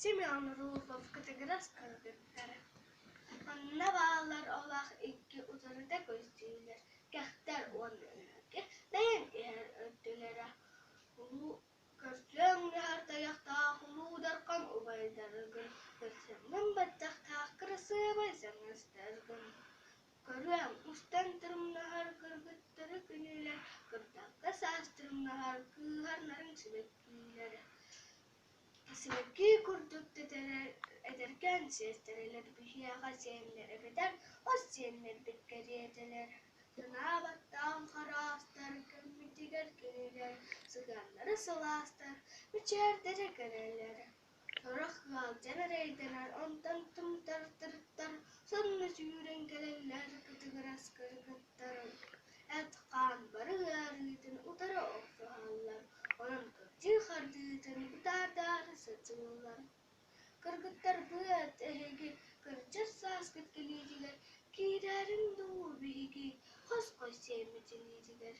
Семен Руфов кытыгырас кыргыттара. Манна бааллар олох икки утарыта көстүүлэр, кэхтэр уонна өһүргэ бэйэҥ иһэр өттүлэрэ. Улуу көрсүөҥ иһэр тайахтаах Улуу Дархан убайдаргын, көрсөҥҥүн баттахтаах кырасыабай саҥастаргын. Көрүөм, устан тырымнаһар кыргыттары күнүүлэр, кырдалга саас тырымнаһар кыыһар нарын сибэккиилэр. Сибэкки курдук тэтэрэр эдэркээн сиэстэрэлэр биһиэхэ сиэннэр эбэтэр хос сиэннэрбит кэриэтэлэр. Санаа баттаан хараастар кэммитигэр кинилэр сыһыаннара сылаастар, мичээрдэрэ кэрэлэр. Сорох ыалдьан эрэйдэнэр, онтон тымтар-тырыттар, сонно сүүрэн кэлэллэр кытыгырас кыргыттар. Эт-хаан бары ыарыытын утары охсуһаллар, онон кырдьыы хардыытын бытаардаары сатыыллар. Кыргыттарбыат, эһиги кырдьар сааскыт кэлиитигэр киирээриҥ дуу биһиги хос-хос сиэммит илиитигэр.